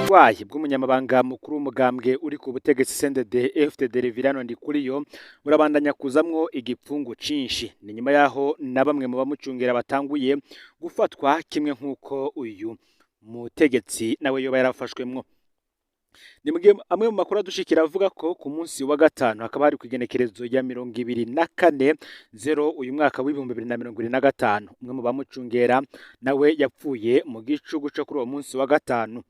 Ubugwayi bw'umunyamabanga mukuru w'umugambwe uri ku butegetsi CNDD FDD Reveriyano Ndikuriyo burabandanya kuzamwo igipfungu cinshi. Ni nyuma yaho na bamwe mu bamucungera batanguye gufatwa, kimwe nk'uko uyu mutegetsi nawe yoba yarafashwemwo. Ni mugihe amwe mu makuru adushikira avuga ko ku munsi wa gatanu, hakaba hari kw'igenekerezo ya 24/0 uyu mwaka w'2025, umwe mu bamucungera nawe yapfuye mu gicugu co kuri uwo munsi wa gatanu.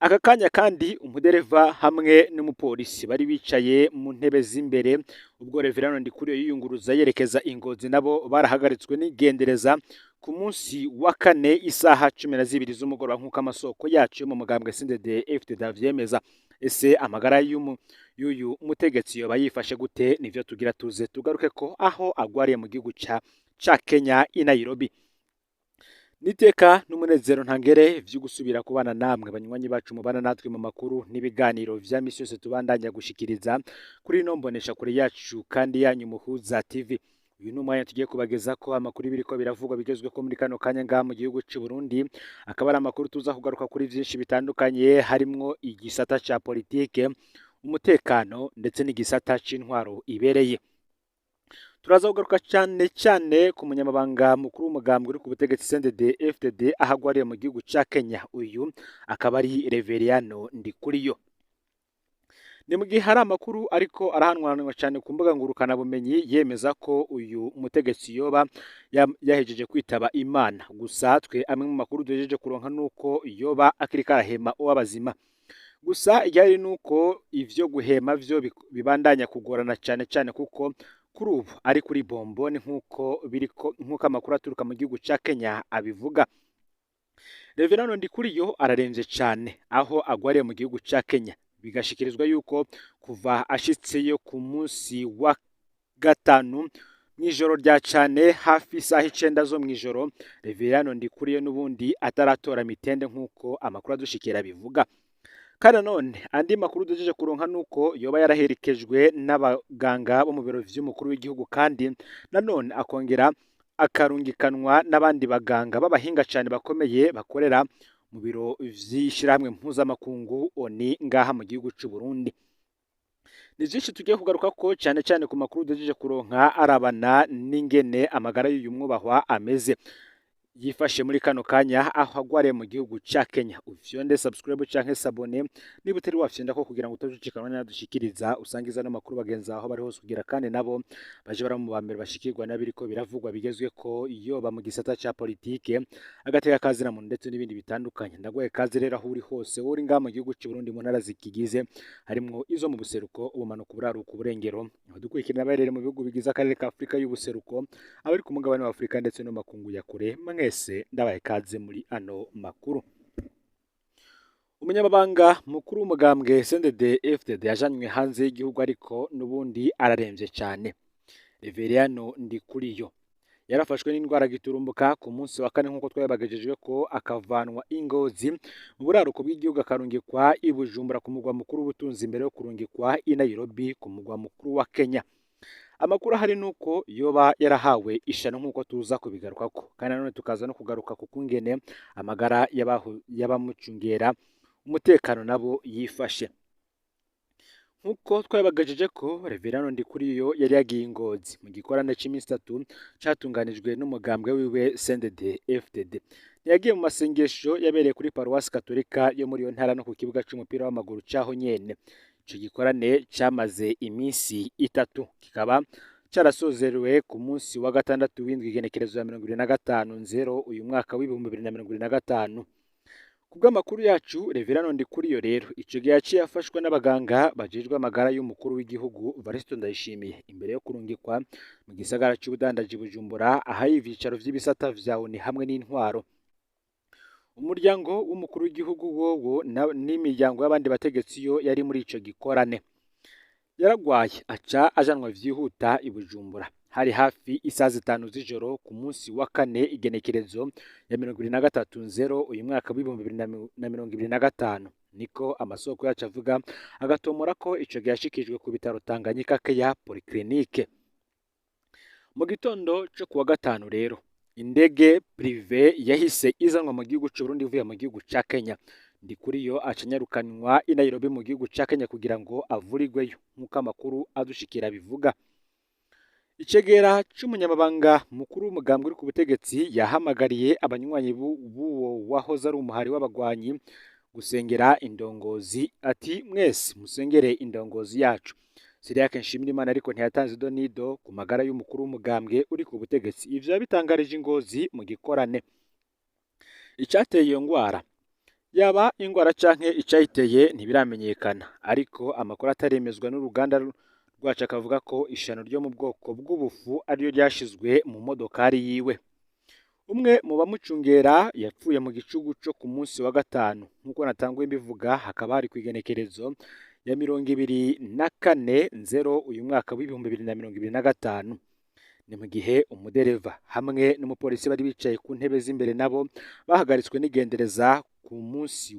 Aka kanya kandi, umudereva hamwe n'umupolisi bari bicaye mu ntebe z'imbere ubwo Reveriyano Ndikuriyo yiyunguruza yerekeza i Ngozi, nabo barahagaritswe n'igendereza ku munsi wa kane isaha 12 z'umugoroba, nk'uko amasoko yacu yo mu mugambwe CNDD FDD avyemeza. Ese amagara y'uyu mutegetsi yoba yifashe gute? Nivyo tugira tuze tugaruke ko aho agwariye mu gihugu ca Kenya i Nairobi. Niteka n'umunezero ntangere vyo gusubira kubana namwe, banywanyi bacu mubana natwe mu makuru n'ibiganiro vya misi yose tubandanya gushikiriza kuri ino mbonesha kure yacu kandi yanyu, Muhuza TV. Uyu ni umwanya tugiye kubageza ko amakuru biriko biravugwa bigezweho muri kano kanya ngaha mu gihugu c'u Burundi, akaba ari amakuru tuza kugaruka kuri vyinshi bitandukanye, harimwo igisata ca politike, umutekano ndetse n'igisata c'intwaro ibereye. Turaza kugaruka cyane cyane ku munyamabanga mukuru w'umugambwe uri ku butegetsi CNDD FDD aho agwariye mu gihugu ca Kenya, uyu akaba ari Reveriyano Ndikuriyo. Ni mu gihe hari amakuru ariko arahanwanwa cyane ku mbuga ngurukanabumenyi yemeza ko uyu mutegetsi yoba yahejeje kwitaba Imana. Gusa twe amwe mu makuru duhejeje kuronka nuko yoba akiriko arahema uw'abazima. Gusa igihari nuko ivyo guhema vyo bibandanya kugorana cyane cyane, kuko kuri ubu ari kuri bomboni, nk'uko biriko, nk'uko amakuru aturuka mu gihugu ca Kenya abivuga. Reveriyano Ndikuriyo araremvye cane aho agwariye mu gihugu ca Kenya, bigashikirizwa yuko kuva ashitseyo ku munsi wa gatanu mw'ijoro rya cane, hafi isaha 9 zo mw'ijoro, Reveriyano Ndikuriyo n'ubundi ataratora mitende, nk'uko amakuru adushikira bivuga. Kandi nanone andi makuru duhejeje kuronka nuko yoba yaraherekejwe n'abaganga bo mu biro vy'umukuru w'igihugu, kandi nanone akongera akarungikanwa n'abandi baganga b'abahinga cane bakomeye bakorera mu biro vy'ishirahamwe mpuzamakungu ONU ngaha mu gihugu c'u Burundi. Ni vyinshi tugiye kugaruka ko, cane cane ku makuru duhejeje kuronka arabana n'ingene amagara y'uyu mwubahwa ameze, yifashe muri kano kanya aho agwariye mu gihugu ca Kenya. Ufyonde subscribe canke s'abonner niba utari wafyonda ko, kugira ngo utajucikanwa n'adushikiriza, usangiza no makuru bagenzi aho bari hose, kugira kandi nabo baje bara mu bambere bashikirwa n'abiriko biravugwa bigezweko, yoba mu gisata ca politike, agateka kazina muntu ndetse n'ibindi bitandukanye. Ndaguhaye kaze rero aho uri hose, wowe uri ngaha mu gihugu c'u Burundi mu ntara zikigize, harimwo izo mu buseruko, ubumanuko, uburaruko, uburengero, abadukurikirana baherereye mu bihugu bigize akarere ka Afurika y'ubuseruko, abari ku mugabane wa Afurika ndetse no makungu ya kure, mwese ndabaye kaze muri ano makuru. Umunyamabanga mukuru w'umugambwe CNDD FDD yajanywe hanze y'igihugu, ariko n'ubundi araremvye cane. Reveriyano Ndikuriyo yarafashwe n'indwara giturumbuka ku munsi wa kane, nk'uko twabibagejejwe ko akavanwa i Ngozi mu buraruko bw'igihugu, akarungikwa i Bujumbura ku mugwa mukuru w'ubutunzi, imbere yo kurungikwa i Nairobi ku mugwa mukuru wa Kenya. Amakuru ahari nuko yoba yarahawe ishano, nk'uko tuza kubigarukako, kandi nanone tukaza no kugaruka ku kungene amagara y'abamucungera umutekano nabo yifashe. Nk'uko twabibagajeje ko Reveriyano Ndikuriyo yari yagiye i Ngozi mu gikorane c'iminsi 3 catunganijwe n'umugambwe wiwe CNDD FDD. Ntiyagiye mu masengesho yabereye kuri paruwasi katolika yo muri iyo ntara no ku kibuga c'umupira w'amaguru caho nyene. Ico gikorane camaze iminsi 3, kikaba carasozerewe ku munsi wa gatandatu w'indwi, igenekerezo ya 25/0 uyu mwaka w'2025. Kubw'amakuru yacu, Reveriyano Ndikuriyo rero ico gihe yaciye afashwa n'abaganga bajejwe amagara y'umukuru w'igihugu Varisito Ndayishimiye, imbere yo kurungikwa mu gisagara c'ubudandaji Bujumbura, ahari ivyicaro vy'ibisata vya ONU hamwe n'intwaro. Umuryango w'umukuru w'igihugu wowo n'imiryango y'abandi bategetsi yo yari muri ico gikorane. Yaragwaye aca ajanwa vyihuta i Bujumbura. Hari hafi isaha 5 z'ijoro ku munsi wa kane, igenekerezo ya 23/0 uyu mwaka w'2025, niko amasoko yacu avuga, agatomora ko ico gihe yashikijwe ku bitaro Tanganyika Care Polyclinique. Mu gitondo co kuwa gatanu rero, indege privée yahise izanwa mu gihugu c'u Burundi ivuye mu gihugu ca Kenya. Ndikuriyo acanyarukanwa i Nairobi mu gihugu ca Kenya kugira ngo avurirweyo nk'uko amakuru adushikira bivuga. Icegera c'umunyamabanga mukuru w'umugambwe uri ku butegetsi yahamagariye abanywanyi b'uwo wahoze ari umuhari w'abagwanyi gusengera indongozi, ati mwese musengere indongozi yacu. Cyriaque Nshimirimana ariko ntiyatanze ido nido ku magara y'umukuru w'umugambwe uri ku butegetsi. Ivyo yabitangarije i Ngozi mu gikorane. Icateye iyo ngwara, yaba ingwara canke icayiteye ntibiramenyekana, ariko amakuru ataremezwa n'uruganda rwacu akavuga ko ishano ryo mu bwoko bw'ubufu ariryo ryashizwe mu modokari yiwe. Umwe mu bamucungera yapfuye mu gicugu co ku munsi wa gatanu, nk'uko natanguye mbivuga, hakaba hari kw'igenekerezo ya 24/0 uyu mwaka w'2025. Ni mu gihe umudereva hamwe n'umupolisi bari bicaye ku ntebe z'imbere nabo bahagaritswe n'igendereza ku munsi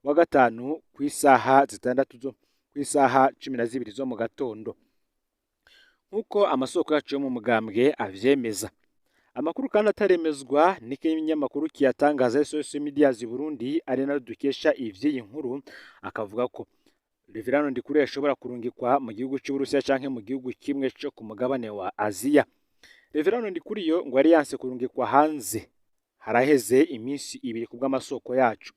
wa gatanu kw'isaha 6 zo kw'isaha 12 zo mu gatondo, nk'uko amasoko yacu yo mu mugambwe avyemeza. Amakuru kandi ataremezwa n'ikinyamakuru kiyatangaza SOS Medias Burundi, ari nayo dukesha ivy'iyi nkuru, akavuga ko Reverend Ndikuriyo ashobora kurungikwa mu gihugu c'Uburusiya canke mu gihugu kimwe co ku mugabane wa Aziya. Reverend Ndikuriyo ngo yari yanse kurungikwa hanze haraheze iminsi 2 kubw'amasoko yacu.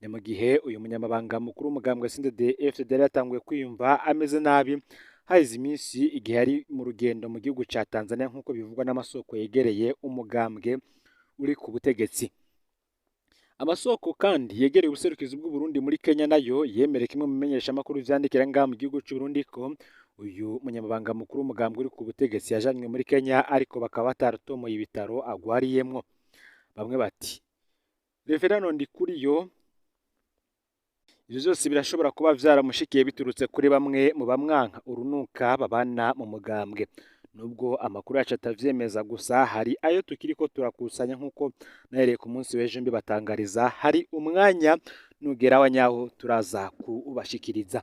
Ni mu gihe uyu munyamabanga mukuru w'umugambwe CNDD-FDD yari yatanguye kwiyumva ameze nabi haheze iminsi igihe yari mu rugendo mu gihugu ca Tanzania, nk'uko bivugwa n'amasoko yegereye umugambwe uri ku butegetsi. Amasoko kandi yegereye ubuserukizi bw'Uburundi muri Kenya nayo yemere kimwe mu bimenyeshamakuru vyandikira ngaha mu gihugu c'Uburundi ko uyu munyamabanga mukuru w'umugambwe uri ku butegetsi yajanywe muri Kenya, ariko bakaba bataratomoye ibitaro agwariyemwo. Bamwe bati Reverend Ndikuriyo ivyo vyose birashobora kuba vyaramushikiye biturutse kuri bamwe mu bamwanka urunuka babana mu mugambwe. Nubwo amakuru yacu atavyemeza, gusa hari ayo tukiriko turakusanya nk'uko nahereye ku munsi w'ejo mbibatangariza. Hari umwanya nugera wa nyawo turaza kubashikiriza.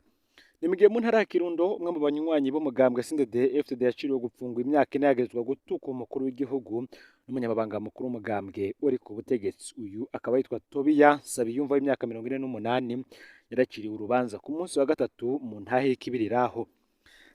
Ni mugihe mu ntara ya Kirundo umwe mu banywanyi b'umugambwe CNDD-FDD yaciriwe gupfungwa imyaka 4 yagezwa gutuka umukuru w'igihugu n'umunyamabanga mukuru w'umugambwe uri ku butegetsi. Uyu akaba yitwa Tobiya Nsabiyumva w'imyaka 48, yaraciriwe urubanza ku munsi wa gatatu mu ntahe y'Ikibiriraho.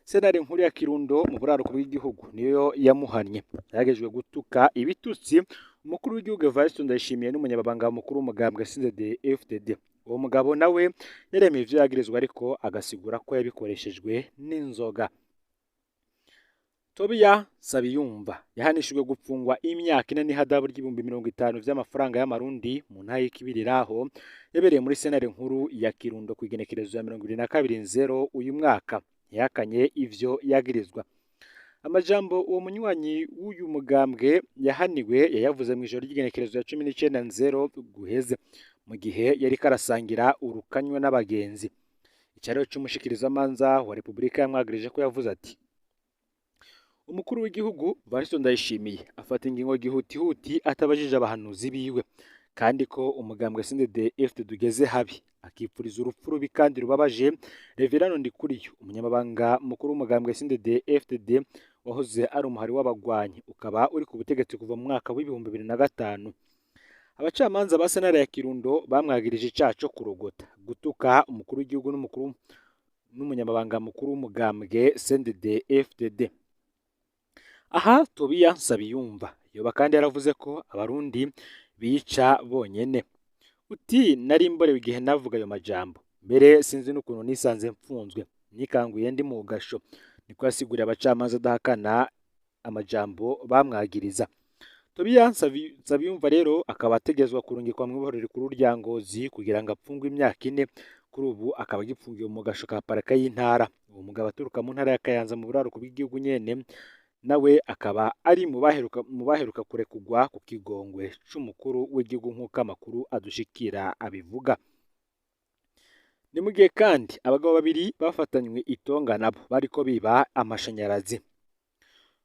Sentare nkuru ya Kirundo mu buraruko bw'igihugu niyo yamuhannye. Yagejwe gutuka ibitutsi umukuru w'igihugu Evariste Ndayishimiye n'umunyamabanga mukuru w'umugambwe CNDD-FDD. Uwo mugabo nawe yaremeye ivyo yagirizwa, ariko agasigura ko yabikoreshejwe n'inzoga. Tobiya Nsabiyumva yahanishijwe gupfungwa imyaka 4 n'ihadabu ry'ibihumbi 50 vy'amafaranga y'amarundi mu ntahe y'Ikibiriraho yabereye muri sentare nkuru ya Kirundo kw'igenekerezo ya 22/0 uyu mwaka. Ntihakanye ivyo yagirizwa. Amajambo uwo munywanyi w'uyu mugambwe yahaniwe yayavuze mw'ijoro ry'igenekerezo ya 19/0 guheze, mu gihe yariko arasangira urukanywa n'abagenzi. Icarero c'umushikirizamanza wa Repubulika yamwagirije ko yavuze ati: umukuru w'igihugu Evariste Ndayishimiye afata ingingo gihutihuti atabajije abahanuzi biwe, kandi ko umugambwe CNDD-FDD ugeze habi, akipfuriza urupfu rubi kandi rubabaje Reverend Ndikuriyo, umunyamabanga mukuru w'umugambwe CNDD-FDD wahoze ari umuhari w'abagwanyi, ukaba uri ku butegetsi kuva mu mwaka w'2005. Abacamanza ba sentare ya Kirundo bamwagirije icaha co kurogota, gutuka umukuru w'igihugu n'umukuru n'umunyamabanga mukuru w'umugambwe CNDD-FDD. Aha Tobiya Nsabiyumva yoba kandi yaravuze ko abarundi bica bonyene. Uti nari mborewe igihe navuga ayo majambo, mbere sinzi n'ukuntu nisanze mfunzwe, nikanguye ndi mu gasho. Niko yasiguriye abacamanza adahakana amajambo bamwagiriza. Tobiya Nsabiyumva rero akaba ategerezwa kurungikwa mw'ibohero rikuru rya Ngozi kugira ngo apfungwe imyaka 4. Kuri ubu akaba agipfungiwe mu gasho ka paraka y'intara. Uwo mugabo aturuka mu ntara ya Kayanza mu buraruko bw'igihugu nyene, nawe akaba ari mu baheruka kurekugwa ku kigongwe c'umukuru w'igihugu nk'uko amakuru adushikira abivuga. Ni mu gihe kandi abagabo babiri bafatanywe itonga nabo bariko biba amashanyarazi.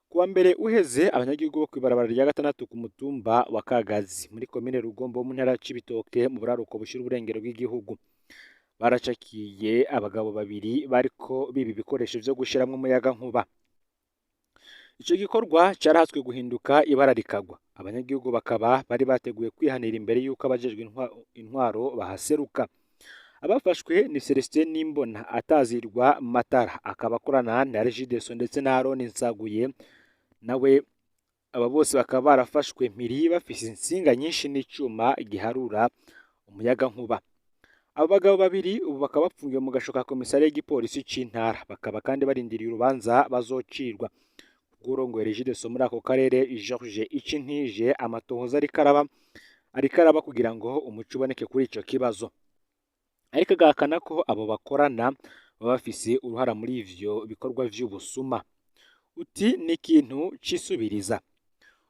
Kuwa mbere uheze abanyagihugu bo kw'ibarabara rya gatandatu ku mutumba wa Kagazi muri komine Rugombo mu ntara ya Cibitoke mu buraruko bushira uburengero bw'igihugu, baracakiye abagabo babiri bariko biba ibikoresho vyo gushiramwo umuyagankuba. Ico gikorwa carahatswe guhinduka ibara rikagwa. Abanyagihugu bakaba bari bateguye kwihanira imbere y'uko abajejwe intwaro bahaseruka. Abafashwe ni Celestin Nimbona atazirwa Matara, akaba akorana na Regideso ndetse na Aaron Nsaguye nawe. Aba bose bakaba barafashwe mpiri bafise insinga nyinshi n'icuma giharura umuyagankuba. Abo bagabo babiri ubu bakaba bapfungiwe mu gasho ka komisariya y'igipolisi c'intara, bakaba kandi barindiriye urubanza bazocirwa. Bw'urongoye Regideso muri ako karere Georges Icintije, amatohoza ariko araba kugira ngo umuco uboneke kuri ico kibazo, ariko agahakana ko abo bakorana baba bafise uruhara muri ivyo bikorwa vy'ubusuma. Uti ni ikintu cisubiriza.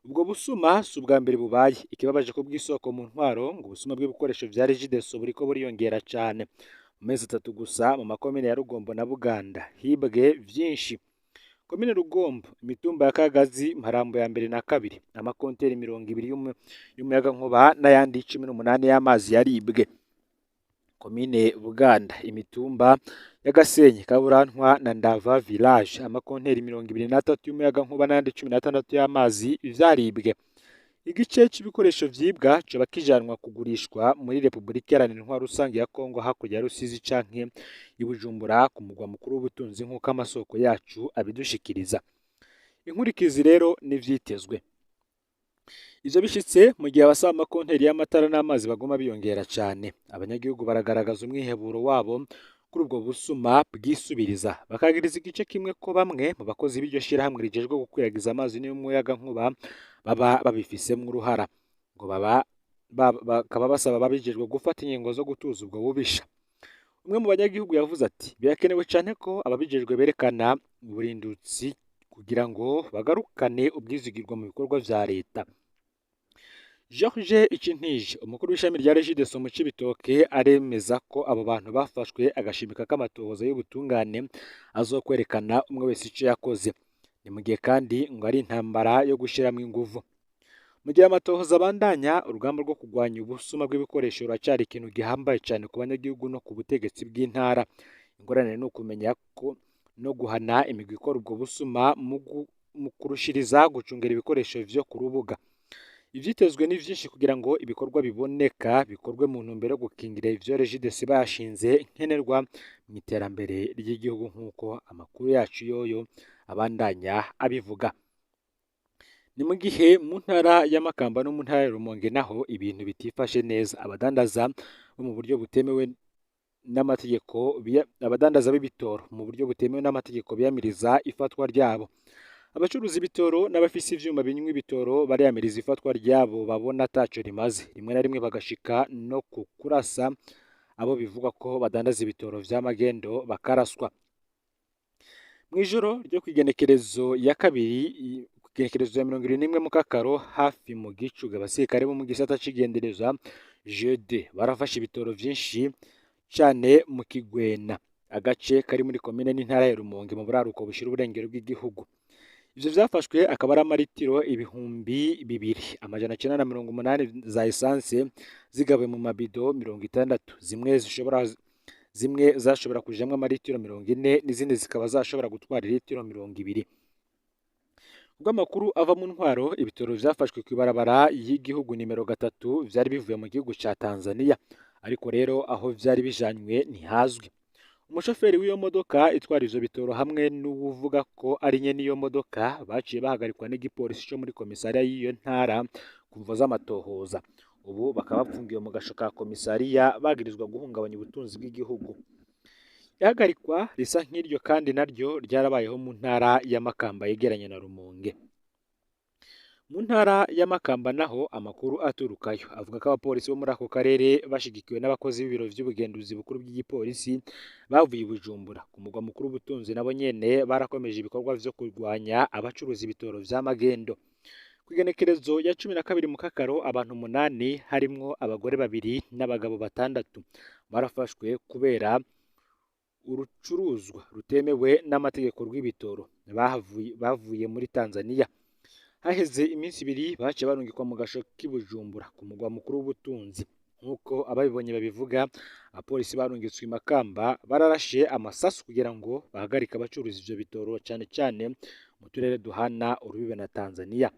Ubwo busuma si ubwa mbere bubaye. Ikibabaje ku bw'isoko mu ntwaro, ngo ubusuma bw'ibikoresho vya Regideso buriko buriyongera cane. Mu mezi 3 gusa, mu makomine ya Rugombo na Buganda hibwe vyinshi. Komine Rugombo, imitumba ya Kagazi, Marambo ya mbere na kabiri, amakonteri 20 y'umuyagankuba n'ayandi 18 y'amazi yaribwe. Komine Buganda, imitumba ya Gasenyi, Kaburantwa na Ndava Village, amakonteri 23 y'umuyagankuba n'ayandi 16 y'amazi vyaribwe. Igice c'ibikoresho vyibwa coba kijanwa kugurishwa muri Repubulika Iharanira Intwaro Rusange ya Kongo hakurya ya Rusizi canke i Bujumbura ku mugwa mukuru w'ubutunzi, nk'uko amasoko yacu abidushikiriza. Inkurikizi rero n'ivyitezwe. Ivyo bishitse mu gihe abasaba amakonteri y'amatara n'amazi baguma biyongera cane. Abanyagihugu baragaragaza umwiheburo wabo kuri ubwo busuma bwisubiriza, bakagiriza igice kimwe ko bamwe mu bakozi b'iryo shirahamwe rijejwe gukwiragiza amazi n'umuyagankuba baba babifisemwo uruhara. Ngo baba bakaba basaba ababijejwe gufata ingingo zo gutuza ubwo bubisha. Umwe mu banyagihugu yavuze ati: "Birakenewe cane ko ababijejwe berekana uburindutsi kugira ngo bagarukane ubwizigirwa mu bikorwa vya leta." Georges Icintije, umukuru w'ishami rya Regideso mu Cibitoke, aremeza ko abo bantu bafashwe, agashimika ko amatohoza y'ubutungane azokwerekana umwe wese ico yakoze. Ni mu gihe kandi ngo ari intambara yo gushiramwo inguvu. Mu gihe amatohoza abandanya, urugamba rwo kurwanya ubusuma bw'ibikoresho ruracari ikintu gihambaye cane ku banyagihugu no ku butegetsi bw'intara. Ingorane ni ukumenya ko no guhana imigwi ikora ubwo busuma mu kurushiriza gucungera ibikoresho vyo ku rubuga. Ivyitezwe ni vyinshi kugira ngo ibikorwa biboneka bikorwe mu ntumbero yo gukingira ivyo Regideso iba yashinze nkenerwa mu iterambere ry'igihugu, nk'uko amakuru yacu yoyo abandanya abivuga. Ni mu gihe mu ntara ya Makamba no mu ntara ya Rumonge naho ibintu bitifashe neza. Abadandaza bo mu buryo butemewe n'amategeko, abadandaza b'ibitoro mu buryo butemewe n'amategeko biyamiriza ifatwa ryabo. Abacuruza ibitoro n'abafise ivyuma binywa ibitoro bariyamiriza ifatwa ryabo babona ataco rimaze, rimwe na rimwe bagashika no ku kurasa abo bivugwa ko badandaza ibitoro vya magendo, bakaraswa. Mw'ijoro ryo kw'igenekerezo ya kabiri, kw'igenekerezo ya 71 Mukakaro, hafi mu gicugu, abasirikare bo mu gisata c'igendereza G2 barafashe ibitoro vyinshi cane mu Kigwena, agace kari muri komine n'intara ya Rumonge mu buraruko bushira uburengero bw'igihugu. Ivyo vyafashwe akaba ari amaritiro 2980 za essence zigabuye mu mabido 60, zimwe zashobora kujamwo amaritiro 40 n'izindi zikaba zashobora gutwara iritiro 20. Ubwo amakuru ava mu ntwaro, ibitoro vyafashwe kw'ibarabara y'igihugu nimero 3 vyari bivuye mu gihugu ca Tanzania, ariko rero aho vyari bijanywe ntihazwi. Umushoferi w'iyo modoka itwara ivyo bitoro hamwe n'uwuvuga ko ari nyene iyo modoka baciye bahagarikwa n'igipolisi co muri komisariya y'iyo ntara ku mvo z'amatohoza. Ubu bakaba bapfungiwe mu gasho ka komisariya bagirizwa guhungabanya ubutunzi bw'igihugu. Ihagarikwa risa nk'iryo kandi naryo ryarabayeho mu ntara ya Makamba yegeranye na Rumonge. Mu ntara ya Makamba naho amakuru aturukayo avuga ko abapolisi bo muri ako karere bashigikiwe n'abakozi b'ibiro vy'ubugenduzi bukuru bw'igipolisi bavuye i Bujumbura ku mugwa mukuru w'ubutunzi, nabo nyene barakomeje ibikorwa vyo kurwanya abacuruza ibitoro vya magendo. Kw'igenekerezo ya 12 Mukakaro, abantu umunani harimwo abagore babiri n'abagabo batandatu barafashwe kubera urucuruzwa rutemewe n'amategeko rw'ibitoro bavuye muri Tanzania. Haheze iminsi 2 baciye barungikwa mu gasho k'i Bujumbura ku mugwa mukuru w'ubutunzi. Nk'uko ababibonye babivuga, abapolisi barungitswe i Makamba bararashe amasasu kugira ngo bahagarike abacuruza ivyo bitoro, cane cane mu turere duhana urubibe na Tanzania.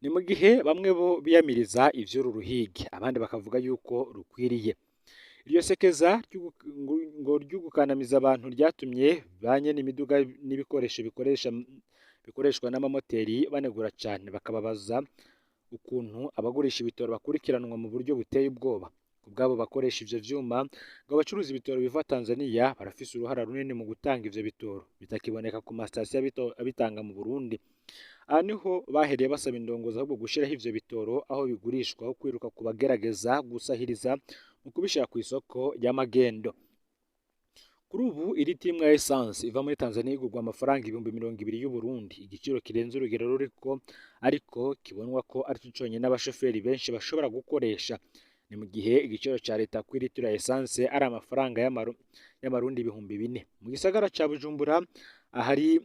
Ni mu gihe bamwe bo biyamiriza ivy'uru ruhigi, abandi bakavuga yuko rukwiriye. Iryo sekeza ngo ry'ugukandamiza abantu ryatumye ba nyene imiduga n'ibikoresho bikoreshwa n'amamoteri banegura cane, bakababaza ukuntu abagurisha ibitoro bakurikiranwa mu buryo buteye ubwoba. Kubw'abo bakoresha ivyo vyuma, ngo abacuruza ibitoro biva Tanzania barafise uruhara runini mu gutanga ivyo bitoro bitakiboneka ku masitasiyo abitanga mu Burundi. Aha niho bahereye basaba indongozi ahubwo gushiraho ivyo bitoro aho bigurishwa, aho kwiruka ku bagerageza gusahiriza mu kubishira kw'isoko y'amagendo. Kuri ubu iritiro imwe ya essence iva muri Tanzania igurwa amafaranga 20,000 y'Uburundi, igiciro kirenze urugero ruriko ariko kibonwa ko arico conyene abashoferi benshi bashobora gukoresha. Ni mu gihe igiciro ca leta kw'iritiro ya essence ari amafaranga y'amarundi 4,000. Mu gisagara ca Bujumbura ahari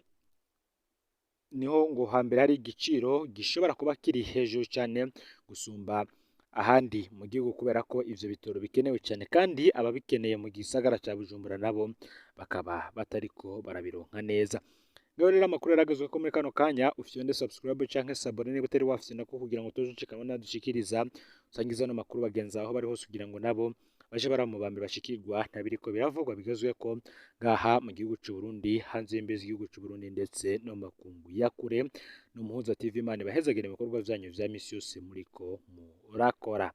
niho ngo hambere hari igiciro gishobora kuba kiri hejuru cane gusumba ahandi mu gihugu, kubera ko ivyo bitoro bikenewe cane kandi ababikeneye mu gisagara ca Bujumbura nabo bakaba batariko barabironka neza. Ngaho rero amakuru yaragezwe ko muri kano kanya ufyonde subscribe canke s'abonner niba utari wafyonda ko, kugira ngo utoje nadushikiriza, usangize ano makuru bagenzi aho bari hose, kugira ngo nabo baje baramubambira bashikirwa ntabiriko biravugwa bigezweko ngaha mu gihugu c'u Burundi, hanze y'imbibe z'igihugu c'u Burundi ndetse no mu makungu ya kure. N'Umuhuza TV, Imana ibahezagire ibikorwa vyanyu vya misi yose muriko murakora.